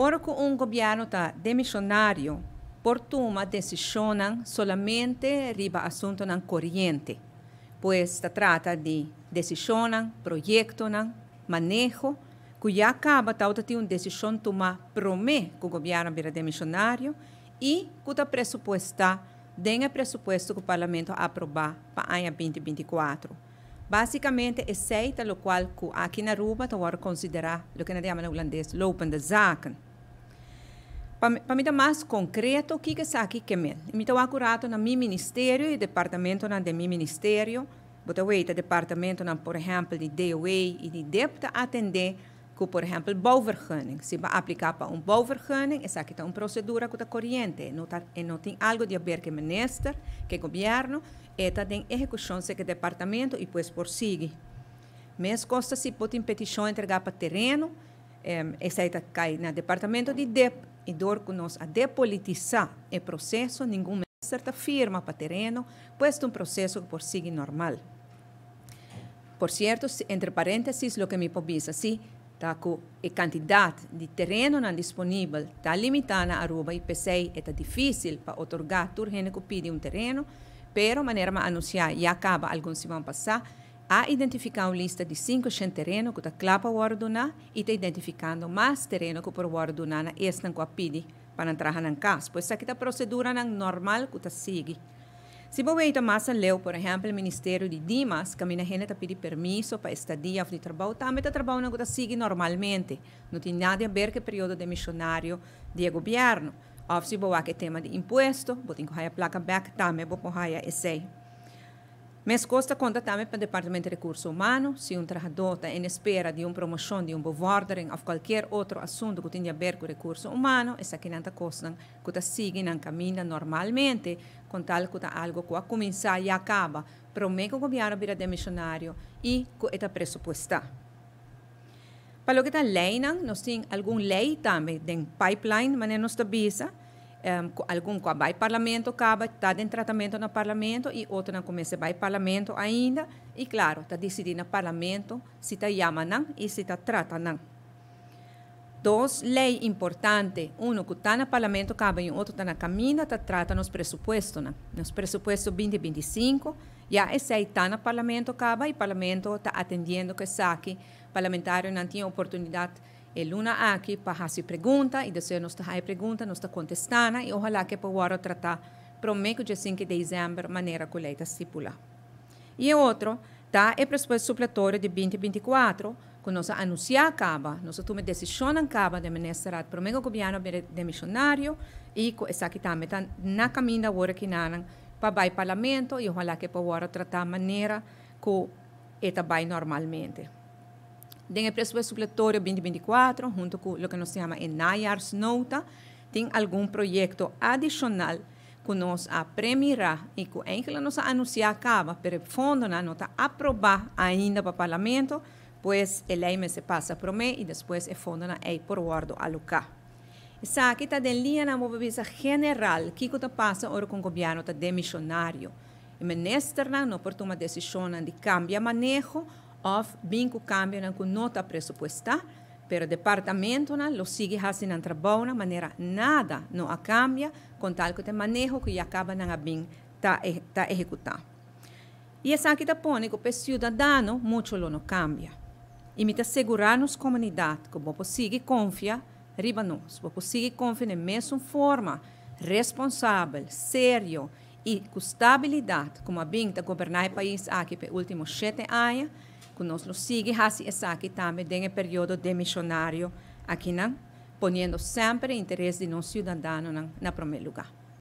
Ora ku un gobièrnu ta demishonario, por tuma desishonnan solamente riba asuntunan koriente. Pues ta trata di desishonnan, proyektonan, maneho, ku ya kaba tabata tin un desishon tumá promé ku gobièrnu a bira demishonario i ku ta presupuestá den e presupuesto ku Parlamento a aprobá pa aña 2024. Básikamente esei ta lokual ku aki na Aruba ta wòrdu konsiderá loke nan ta yama na hulandes lopende zaken. Pa mi ta mas konkreto kiko esaki ke men. Mi ta wak un rato na mi ministerio i departamentonan den mi ministerio. Bo ta weta departamentonan por ehèmpel di DOW i di dip ta atendé ku por ehèmpel bouwvergunning. Si bo a apliká pa un bouwvergunning esaki ta un prosedura ku ta koriente. No ta e no tin algu di haber ku e minister, ku e gobièrnu. E ta den ehekushon seke departamento i pues por sigui. Meskos ta si bo tin petishon entregá pa tereno. Esei ta kai na departamento di dip i dor ku nos a depolitisá e proseso ningun mester ta firma pa tereno, pues ta un proseso ku por sigui normal. Por sierto, entre paréntesis loke mi por bisa si ta ku e kantidat di terenonan disponibel ta limitá na Aruba i p'esei e ta difísil pa otorgá tur hende ku pidi un tereno, pero manera mi a anunsiá ya kaba algun siman pasá, A identifiká un lista di 500 tereno ku ta kla pa wòrdu duná i ta identifikando mas tereno ku por wòrdu duná na esnan ku a pidi pa nan traha nan kas. Pues esaki ta proseduranan normal ku ta sigui. Si bo weita mas aleu, por ehèmpel Ministerio di Dimas, kaminda hende ta pidi permiso pa estadia òf di trabou, tambe ta trabounan ku ta sigui normalmente. No tin nada di aber ku e periodo demishonario di e gobièrnu. Òf si bo wak e tema di impuesto, bo tin ku haya plaka bèk, tambe bo por haya esei. Meskos ta konta tambe pa Departamento di Rekurso Humano, si un trahadó ta en espera di un promoshon, di un bevordering òf kualkier otro asuntu ku tin di aber ku rekurso humano, esakinan ta kosnan ku ta sigui nan kaminda normalmente, kon tal ku ta algu ku a kuminsá ya kaba promé ku gobièrnu bira demishonario i ku e ta presupuestá. Pa loke ta leinan, nos tin algun lei tambe den pipeline, manera nos ta bisa, ku algun ku a bai Parlamento kaba, ta den tratamento na Parlamento i otronan ku mester bai Parlamento ainda i klaro ta disidí na Parlamento si ta yama nan i si ta trata nan. Dos lei importante, unu ku ta na Parlamento kaba i un otro ta na kaminda, ta trata nos presupuestonan. Nos presupuesto 2025, ya esei ta na Parlamento kaba i Parlamento ta atendiendo ku esaki. Parlamentarionan tin e oportunidat e luna aki pa hasi pregunta i despues nos ta haña pregunta, nos ta kontestá nan i ohalá ke por wòrdu tratá promé ku 15 di desèmber manera ku lei ta stipulá. I e otro ta e presupuesto supletorio di 2024 ku nos a anunsiá kaba, nos a tuma e desishonnan kaba den Ministerraad promé ku gobièrnu a bira demishonario i ku esaki tambe ta na kaminda awor akinanan pa bai Parlamento i ohalá ke por wòrdu tratá manera ku e ta bai normalmente. Den e presupuesto supletorio 2024, hunto ku loke nos ta yama e najaarsnota, tin algun proyekto adishonal ku nos a premirá i ku enkele nos a anunsiá kaba, pero e fondonan no ta aprobá ainda pa Parlamento, pues e lei mester pasa promé i despues e fondonan ei por wòrdu aloká. Esaki ta den liñanan bo por bisa general kiko ta pasa ora ku un gobièrnu ta demishonario. E ministernan no por tuma desishonnan di kambia maneho òf bin ku kambionan ku no ta presupuestá, pero departamentonan lo sigui hasi nan trabounan manera nada no a kambia kon tal ku ta e maneho ku ya kaba nan a bin ta ta ehekutá. I esaki ta pone ku pa e siudadano muchu lo no kambia. I mi ta segurá nos komunidat ku bo por sigui konfia riba nos, bo por sigui konfia na e mesun forma responsabel, serio i ku stabilidat ku a bin ta goberná e pais aki pa e último 7 aña, ku nos lo sigui hasi esaki tambe den e periodo demishonario akinan, poniendo semper e interes di nos siudadanonan na promé lugá.